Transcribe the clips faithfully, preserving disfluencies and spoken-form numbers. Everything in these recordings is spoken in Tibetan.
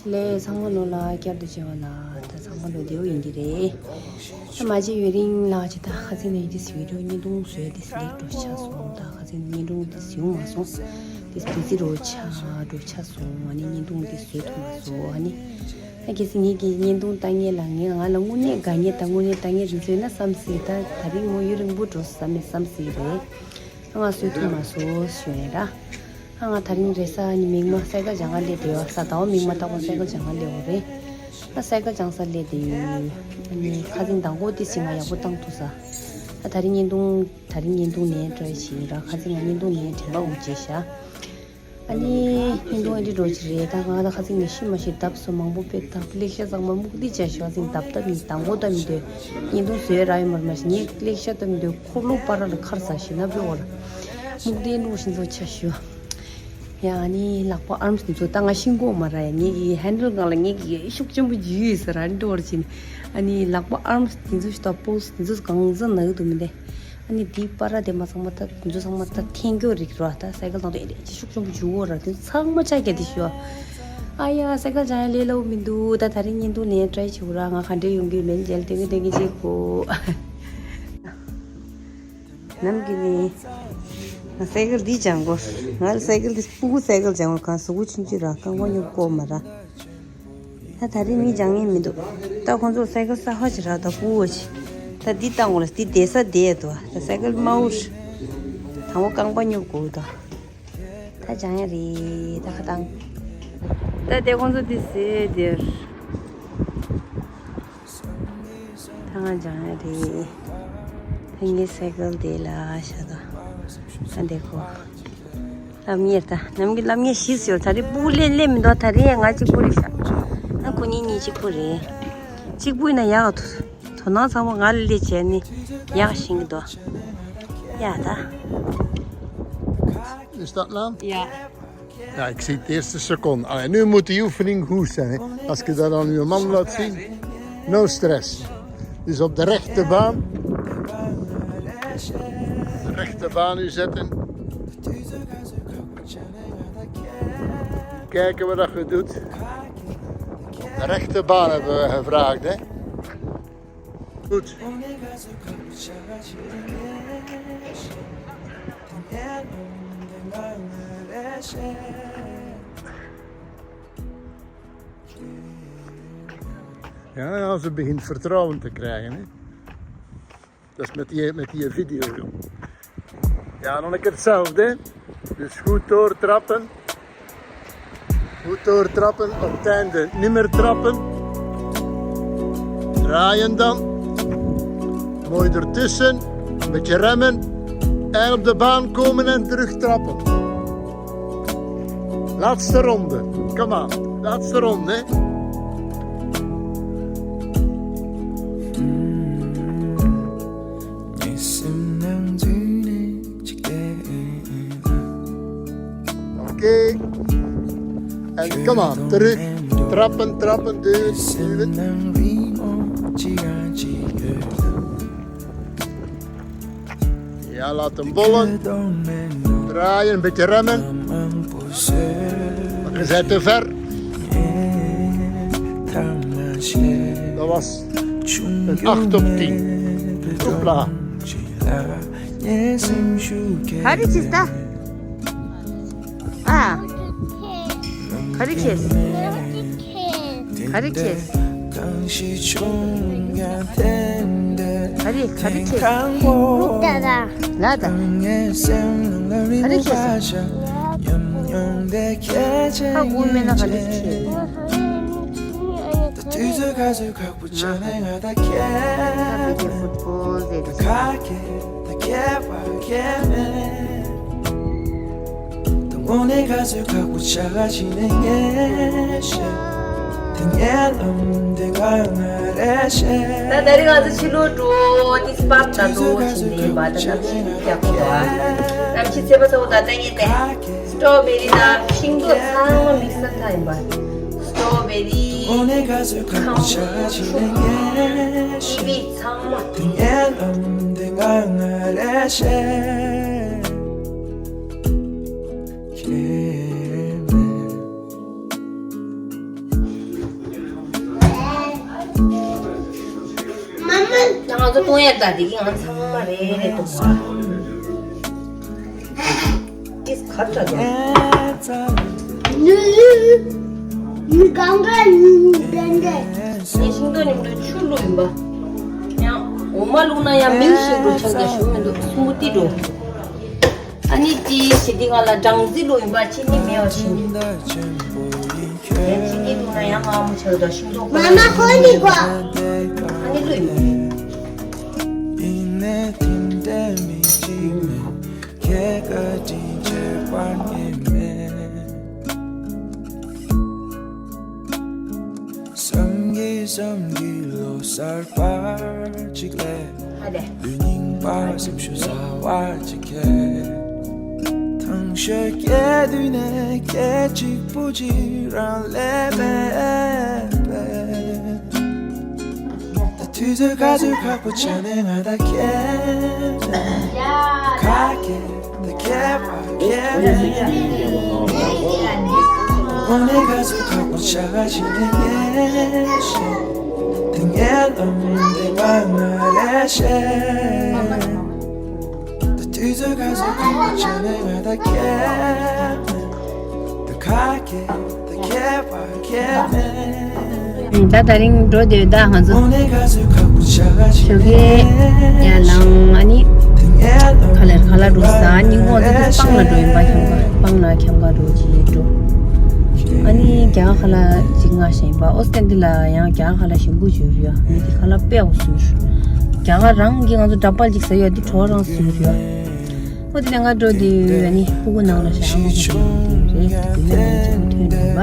ལས་ཚང་མ་ལོ་ལ་བསྐྱར་དུ་བྱས་པ་ལ་ད་ཚང་མ་ལོ་བདེ་པོ་ཡིན་གྱི་རེད། ད་མ་བྱས་ཡུན་རིང་ལ་ཅི་ད་ཁ་སང་ནས་འདི་བི་ཌི་ཡོ་བརྙན་ཐུང་བཟོས་ཏེ་སླེབས་འགྲོ་ཆགས་སོང་། ད་ཁ་སང་བརྙན་ཐུང་འདི་བཟོས་མ་སོང་། འདི་བི་ཛི་རུ་ཆགས་འགྲོ་ཆགས་སོང་། ཨ་ནི་བརྙན་ཐུང་འདི་བཟོས་ཐུབ་མ་སོང་། ཨ་ནི་ད་གལ་སྲིད་ངེད་ཀྱི་བརྙན་ཐུང་ལྟ་མཁན་ལ་ངས་ང་ལ་དངོས་གནས་དགའ་མཁན་དང་དངོས་གནས་ལྟ་མཁན་རེད་ཟེར་ན་བསམ་སྲིད། ད་ད་རིང་མོ་ཡུན་རིང་པོ་འགྲོ་བསམ་མེད་བསམ་སྲིད་རེད། ང་བཟོས་ཐུབ་མ་སོང་ཞུ་ཡིན་ར། ཨ་ང་ད་རིང་རེས་གཟའ་ཉི་མ་སའི་ཀལ་སྦྱང་ག་སླེབས་བསྡད་ཡོད། གཟའ་ཟླ་བ་མིག་དམར་ཏག་པ་སའི་ཀལ་སྦྱང་ག་སླེབས་ཡོད་རེད། ཨ་སའི་ཀལ་སྦྱང་ས་སླེབས་བསྡད་ཡོད། ཨ་ནི་ཁ་སང་མདང་དགོང་ཏི་སི་ང་ཡག་པོ་བཏང་ཐུབ་ས། ཨ་ད་རིང་བརྙན་ཐུང་ད་རིང་བརྙན་ཐུང་ནས་ཊ་རའི་བྱེད་ཡིན་ར། ཁ་སང་ང་བརྙན་ཐུང་ནས་དྲན་པ་འུ་བརྗེད་ཤག་ཨ་ནི་བརྙན་ཐུང་ཨ་འདྲ་འགྲོ་གི་རེད། ད་ང་ད་ཁ་སང་ནས་ཤི་མ་ཤི་ལྡབ་སོ་མང་པོ་དཔེ་ལྡབ། ལེགས་བཤད་ཚང་མ་མུག་ཏི་བྱས་ཤག་ཁ་སང་ལྡབ་ལྡབ་ཡིན། མདང་དགོང་ལྟ་མི་འདོད། བརྙན་ཐུང་བཟོས་རག་ཡོད་མ་རེད། མ་གཞི་ངས་ལེགས་བཤད་ལྟ་མི་འདོད། འཁོར་ལོ་བར་ལ་ཁར་ཟ་ཞིག་ན་པའི་འོར་མུག་ཏི་ནུ་ཞིག་ཚོ་ཆ་ཞུ། ཡ་ཨ་ནི་ལག་པ་ཨརམ་སི་ཚོ་ད་ང་ཤིང་གོ་མ་ར། ཡ་ངེད་ཀྱི་ཧན་ཌལ་སྒང་ལ་ངེད་ཀྱི་ཤུགས་ཆེན་པོ་འཇུས་ཡོད་ཟེར་ཨ་འདྲ་བར་ཕྱིན། ཨ་ནི་ལག་པ་ཨརམ་སི་དེ་ཚོ་ཞིག་དང་པོ་སི་དེ་ཚོ་གང་ཟག་ན་གི་འདུག་མི་འདུག་ཨ་ནི་དེའི་པར་དེ་མ་ཚང་མ་ད་དེ་ཚོ་ཚང་མ་ད་འཐེན་རྒྱུ་རིགས་ར། ད་སའི་ཀལ་ནང་དུ་ཨེ་རེད་ཅི་ཤུགས་ཆེན་པོ་འཇུ་འོ་ར། དེ་ཚོ་ཚང་མ་ཆ་རྒྱག་དེ་ཤོ། ཨ་ཡ་སའི་ཀལ་སྦྱང་ཡ་ལས་སླ་པོ་མི་འདུག་ད་ད་རིང་བརྙན་ཐུང་ནས་ཊ་རའི་བྱེད་དགོས་ར། ང་ག་འདྲས་ཡོང་གི་མེད་མཇལ་དེ་གི་དེ་གི་བྱེད་དགོས། ནམ་གི་ནི་ང་སའི་ཀལ་འདི་སྦྱང་དགོས། ང་ལ་སའི་ཀལ་འདི་སྤུ་གུ་སའི་ཀལ་སྦྱང་དགོས། གང་གཟུགས་པོ་ཆུང་ཆུང་ར་རྐང་པ་སྙོབ་དགོས་མ་ར། ད་ད་རིང་མི་སྦྱང་ངེས་མི་འདུག་ད་ཁོང་ཚོ་སའི་ཀལ་གསར་པ་ཅིག་རག་ད་སྤུ་བོ་ཅིག་ད་འདི་བཏང་དགོས་ལ་འདི་བསྡད་ས་བསྡད་འདུག་ད་སའི་ཀལ་དམའ་བོ་ཞིག་དང་པོ་རྐང་པ་སྙོབ་དགོས་འདུག་ད་སྦྱང་ཡ་རེད་ད་ཁ་བཏང་། ད་དེ་ཁོང་ཚོ་འདི་ཟེར་དེར། ད་ང་སྦྱང་ཡ་རེད། ད་ངའི་སའི་ཀལ་དེ་ལ་ཤ་ད། ད་འདི་ཁོ། སློབ་གཉེར་ད་ནམ་གྱི་སློབ་གཉེར་ཤིས་ཡོད། ད་རེས་སྤུ་གུ་ལེན་ལེན་མི་འདུག་ད་རེས་ང་གཅིག་པུ་རེད་ཤག་ང་ཁོ་གཉིས་གཉིས་གཅིག་པུ་རེད། གཅིག་པུ་ཡིན་ན་ཡག་ཐུ། དོ་སྣང་ཚང་མ་ང་ལ་སླེབས་བྱས་ནི་ཡག་ཤིང་གི་འདུག་ཡ་ད། Is that lamb? Yeah. Ja, ik zie het eerste seconde. Ah, nu moet die oefening goed zijn. Hè. Als je dat aan je man laat zien, no stress. Dus op de rechte baan. De rechte baan u zetten. Kijken wat dat je doet. De rechte baan hebben we gevraagd, hè? Gut. Ja, ja, ze begint vertrouwen te krijgen, hè. Dat is met die, met die video, joh. Ja, nog een keer hetzelfde. Dus goed doortrappen. Goed doortrappen, op het einde niet meer trappen. Draaien dan. Mooi ertussen, een beetje remmen. En op de baan komen en terugtrappen. Laatste ronde, come on, laatste ronde. Okay. En come on, terug. Trappen, trappen, duwen, duwen. Ja, laat hem bollen. Draaien, een beetje remmen. Maar je bent te ver. Dat was een acht op tien. Hoepla. ག་རེ་བྱེད་ད། ཨ། ག་རེ་བྱེད། ག་རེ་བྱེད། ག་རེ་ག་རེ་བྱེད། ལ་ད། ག་རེ་བྱེད། ཧ་གོ་མེད་ན་ག་རེ་བྱེད། དུས་ཚོད་ག་ཚོད་ཁག་པོ་ཆགས་ནས་ང་ད་ཁྱེད། ད་བེད་ཀྱི་ཕུཊ་པོ་ཟེར་དུས། ཁ་ཁྱེད་ད་ཁྱེད་པ་ཁྱེད་མེད། དངོས་གནས་ག་ཚོད་ཁག་པོ་ཆགས་ཤིག་ནས་ངས་ཤེས། དེ་ངའི་ལམ་དེ་ང་ང་རེ་ཤེས། ད་ད་རིང་ང་ཚོ་ཕྱི་ལོགས་འགྲོ་དུས་པབ་ད་འགྲོ་ཕྱིན་ནས་ཡིན་པ་ད་གནམ་གཤིས་ཡག་པོ་འདུག་ཨ། གནམ་གཤིས་ཚ་བ་ཚ་བོ་ད་ལྟ་ངས་ཏེ། སི་ཊོ་བེ་རི་དང་ཤིང་ཏོག་ཚང་མ་དམིགས་བསལ་ཐག་ཡིན་པ། སི་ཊོ་བེ་རི། ཁམ་བུ། ཀི་ཝི་ཚང་མ། ང་ཚོ་གཏོང་ཡག་ད་དེ་གི་ང་ཚང་མ་རེ་རེ་གཏོང་བ། ཏིས་ཁ་བྲལ་འདུག་ནུ་ནུ་གང་ག་ནུ་ནུ་ལྡན་ལྡན། ངས་ཤིང་ཏོག་མཉམ་དུ་ཆུ་བླུགས་ཡིན་པ། ཡང་འོ་མ་བླུགས་ན་ཡང་མིལ་ཤེག་འདྲ་ཆགས་ཀྱང་ཞུ་མི་འདུག་སྨུ་ཏི་འགྲོ། ཨ་ནི་ཏི་ཞི་ཏི་ག་ལ་སྦྲང་རྩི་བླུགས་ཡིན་པ། ཅི་ནི་མེད་པ་ཅི་ནི། ཡང་ཅི་ནི་བླུགས་ན་ཡང་ང་མོ་ཆགས་འདུག་ཤིང་ཏོག་མ་མ་ཁོ་ནི་གོ། ཨ་ནི་བླུགས་ཡིན། ཁྱེད་བཀའ་དྲིན་ཆེ་བ་ངེས་མེད། བསམ་གྱིས་བསམ་གྱིས་ལོ་གསར་པ་གཅིག་ལས། ཨ་ལེ། ལུས་རྙིང་པ་སེམས་ཤུགས་ཟ་བ་གཅིག་གས། ཐང་ཤོད་སྐྱེ་དུས་ནས་སྐད་གཅིག་པུ་གཅིག་རང་ལས་མེད་པས། ད་དུས་ཚོད་ག་ཚོད་ཁག་པོ་ཆགས་ནས་ང་ད་ཁྱེད་ཁ་སྐད་ད་ཁྱེད་པ་ཁྱེད་མེད། དངོས་གནས་ག་ཚོད་ཁག་པོ་ཆགས་ཤིག་ནས་ངས་ཤེས། དེ་ངའི་ལམ་དེ་ང་ང་རེ་ཤེས། ད་དུས་ཚོད་ག་ཚོད་ཁག་པོ་ཆགས་ནས་ང་ད་ཁྱེད་མེད། ད་ཁ་སྐད་ད་ཁྱེད་པ་ད་ད་རིང་འགྲོ་དེ་ད་ང་ཚོ་ཞོགས་ཀས་ཡར་ལངས། ཨ་ནི་ཁ་ལེར་ཁ་ལག་འགྲོ་ས། ཨ་ནི་ངོ་ཚོ་སྤང་ལ་འགྲོ་ཡིན་པ། ཁྱམས་ཁ་སྤང་ལ་ཁྱམས་ཁ་འགྲོ་ཅིག་འགྲོ། ཨ་ནི་རྒྱ་གར་ཁ་ལག་ཅིག་མངགས་བཞག་ཡིན་པ། ཨོ་སི་ཀན་དེ་ལ་ཡང་རྒྱ་གར་ཁ་ལག་ཞིམ་པོ་ཅིག་ཡོད་རེད་ཡ། མི་དེ་ཁ་ལག་དཔེ་ཡག་པོ་བཟོས་རེད། རྒྱ་གར་རང་གི་ང་ཚོ་འདྲ་པར་ཅིག་ཟེར་ཡོད་དེ་གྲོགས་རང་བཟོས་རེད་ཡ། ཨོ་དེ་ལས་ང་འགྲོ་དེ་ཡོད། ཨ་ནི་ཕྲུ་གུ་ནང་ལ་ཞག་མ་ཁ་ཐོན་དེ་རེད། དེ་ནས་ང་ཚོ་ཐོན་དེ་བ།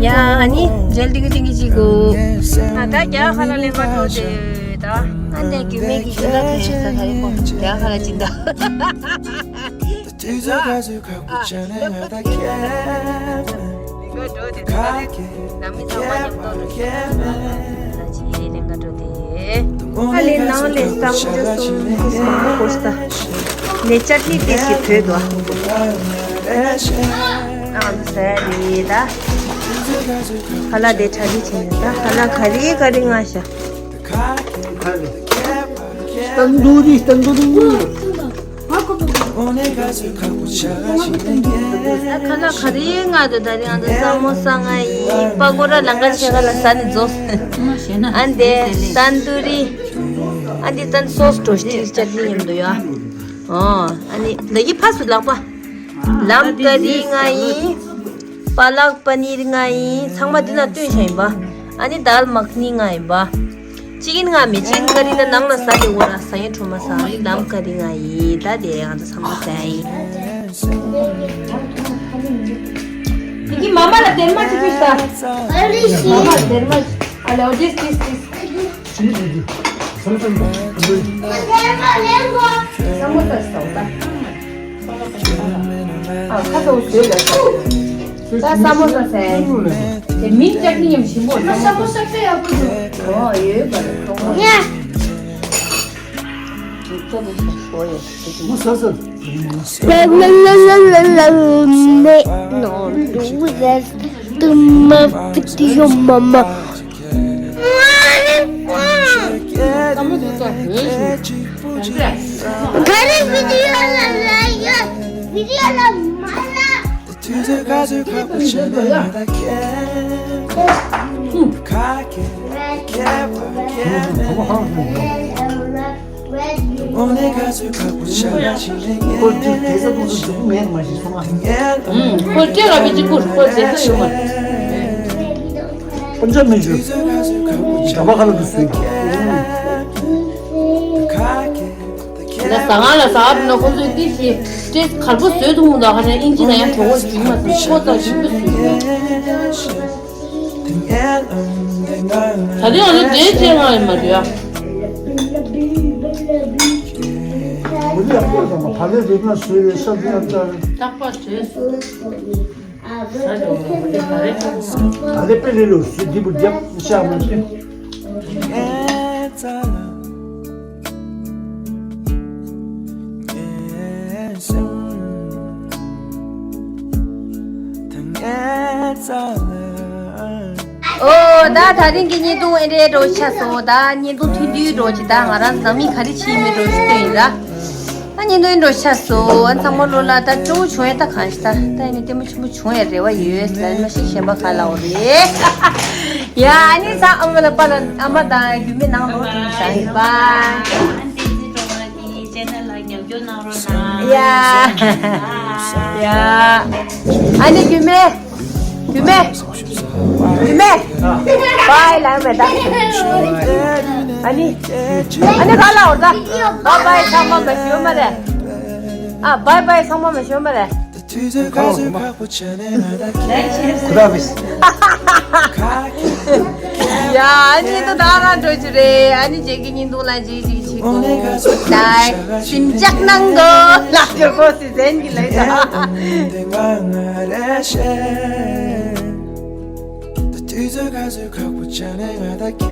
ཡ་ཨ་ནི་མཇལ་དེ་གི་ཅིག་གི་ཅིག་གོ། ང་ད་རྒྱ་གར་ལ་ལེན་པ་འགྲོ་དེ་ད། ཨ་ནི་རྒྱུད་སྨད་ཀྱི་རྒྱུན་ལ་ཐོན་ས་ད་རེད་པོ། རྒྱ་གར་ལ་ཅི་ད། དུས་ཚོད་ག་ཚོད་ཁག་པོ་ཆགས་ནས་ང་ད་ཁྱེད་ཁ་སྐད་ནང་མི་ཚང་མ་མཉམ་དུ་རུ་ཁྱེད་ད་ཅི་ཡེ་ལེན་ག་འགྲོ་དེ། ཨ་ལེ་ནང་ལས་བསམ་རྒྱུ་གསུམ་ཁུ་སུམ་མ་གོ་ས། ལས་ཅར་ནི་ཏེ་ཞིག་བོད་དོ། ཨ་ཟེར་རེད་ད། ཁ་ལག་དེ་ཁྲ་རི་ཆེ་ནས་ད་ཁ་ལག་ག་རེ་ག་རེ་མངགས་ཤག་ཏན་དུ་རི་ཏན་དུ་རི། ཁ་ལག་ག་རེ་མངགས་འདུག་ད་རིང་ང་ཚོ་ས་མོ་ས་མངགས་ཡིན། པ་གོ་ར་ལང་ཀ་ཆེ་ཁ་ལ་ཟ་ནས་རྫོགས། ཨ་འདི་ཏན་དུ་རི། ཨ་འདི་ཏན་སོ་སི་འགྲོ་སྟེ་ཅར་ནི་མཉམ་དུ་ཡོད། ཨོ་ཨ་ནི་ད་གི་ཕ་སུ་ལག་པ། ལམ་ཀ་རི་མངགས་ཡིན། པ་ལག་པ་ནིར་མངགས་ཡིན། ཚང་མ་འདི་ན་སྟོན་བྱ་ཡིན་པ། ཨ་ནི་དཱལ་མ་ཁ་ནི་མངགས་ཡིན་པ། ཅི་ཀིན་མངགས་མེད། ཅི་ཀིན་ཀ་རི་ད་ནང་ལ་ཟ་དེ་འོ་ར་ཟ་ཡིན་འཕྲོ་མ་ཟ། ཨ་ནི་ལམ་ཀ་རི་མངགས་ཡིན། ད་དེ་ང་ཚོ་ཚང་མ་ཟ་ཡིན། དེ་གི་མ་མ་ལ་དེར་མ་ཅི་ཅི་ཟ། ཨ་རི་ཤི། མ་མ་ལ་དེར་མ་ཅི། ཨ་ལེ་འོ་ཅིས་ཅིས་ཅིས། ས་མོ་ས་ཟ་བ། ཨ་ཁ་ཐོག་བཟོས་ལ་ས། ས་ས་མོ་ས་ཟ། དེ་མིན་ཅག་ནི་ཡམ་ཞིམ་པོ་ས་མོ་ས། ཨོ་ཡོད་པ་ལ་ཐོག་མ། ཉ། ས་མོ་ས་ས། ལ་ལ་ལ་ལ་ལ་ལ་ནེ་ནོ་ཌུ་རེ་ཏུ་མ་ཕི་ཏི་ཡོ་མ་མ། ས་མོ་ས་ས། ག་རེ་བི་ཌི་ཡོ་ལ་ལ་ཡོད། བི་ཌི་ཡོ་ལ་མ་ལ། དུས་ཚོད་ག་ཚོད་ཁག་པོ་ཆགས་ན་ང་ད་ཁྱེད་ཁ་ཁྱེད་ཁྱེད་པ་ཁྱེད་མེད་ཁོ་ནས་ག་ཚོད་ཁག་པོ་ཆགས་ན་ཕྱིན་ནས་ཁོ་ངས་དེ་ས་ཁོ་ཚོ་འཇུག་མེད་མ་ཤེས་སོང་ང་། ཁོ་སྤྲད་ལ་བི་ཅི་ཁུར་ཁོ་དེ་ས་ཡོད་མ་རེད། སྤུན་ཆ་མི་ཞུ། དུས་ཚོད་ག་ཚོད་ཁག་པོ་ཆགས་ན་ཕྱིན་ནས་ཁྱེད་ཁ་ཁྱེད་ད་ཟ་ཁང་ལ་ཟ་བ་ན་ཁོ་ཚོས་ཏི་ཤི་ཏེ་གར་པོ་བཟོས་འདུག་ད་ཧ་ན་ཨིན་ཇི་ན་ཡང་གྲོགས་པོ་ཞིག་མ་ཐུབ་ཁོ་ཚོ་ཞིག་པོ་ཞིག་ད་དེ་ང་ཚོ་འདྲེས་བྱས་ང་ཡིན་མ་རེད་ཡ། འོ་ནི་ཡག་པོ་དང་བ་ལས་རེད་ན་བཟོས་ཡོད་ས་དེ་ཡང་ལྟར། རྟག་པར་བཟོས་སོང་། ད་ལས་དཔེ་ལས་ལོ་སུ་འདི་བུ་རྒྱབ་ཤག་མ་ཤེས། ཨོ་ད་ད་རིང་གི་བརྙན་ཐུང་ཨེ་འདྲའི་འགྲོ་ཆགས་སོང་། ད་བརྙན་ཐུང་ཐུང་ཐུང་འགྲོ་ཅི། ད་ང་རང་ནང་མི་ག་རེ་བྱེད་མི་འགྲོ་ཞུ་ཡིན་ལ། ད་བརྙན་ཐུང་འགྲོ་ཆགས་སོང་། ཨ་ཚང་མ་ལོ་ལ་ད་སྤྲོ་བོ་བྱུང་ཡ་ད་གང་ཞིག་ད་ད་ཡིན་ན་ལྟད་མོ་ཆེན་པོ་བྱུང་ཡ་རེ་བ་ཡོད་ལ་མ་ཤི་གཞན་པ་ག་ལ་འོ་རེད། ཡ་ཨ་ནི་ཚང་ཨ་མ་ལ་པ་ལ་ཨ་མ་དང་རྒྱུད་མེད་ནང་ལོག་དུ་ཞག་ཡིན་པ། ཡ། ཡ། ཨ་ནི་རྒྱུད་མེད། རྒྱུད་མེད། རྒྱུད་མེད། བའི་ལབ་མེད་ད། ཨ་ནི། ཨ་ནི་ག་ལ་འོ་ད། བའི་བའི་ཚང་མ་མ་ཞུ་མ་རེད། ཨ་བའི་བའི་ཚང་མ་མ་ཞུ་མ་རེད། ཁོ་ཐག་མེད། ཡ་ཨ་ནི་ད་ད་རང་འགྲོ་རྒྱུ་རེད། ཨ་ནི་རྗེས་ཀྱི་བརྙན་ཐུང་ལ་རྗེས་གཅིག་བྱེད་དགོས། ད་ཞིམ་ཅག་གནང་དགོས་ལ་འགྱུར་དགོས་སི་ཟན་གྱི་ལས་ད། དུས་ཚོད་ག་ཚོད་ཁག་པོ་ཆགས་ནས་ང་ད་ཁྱེད།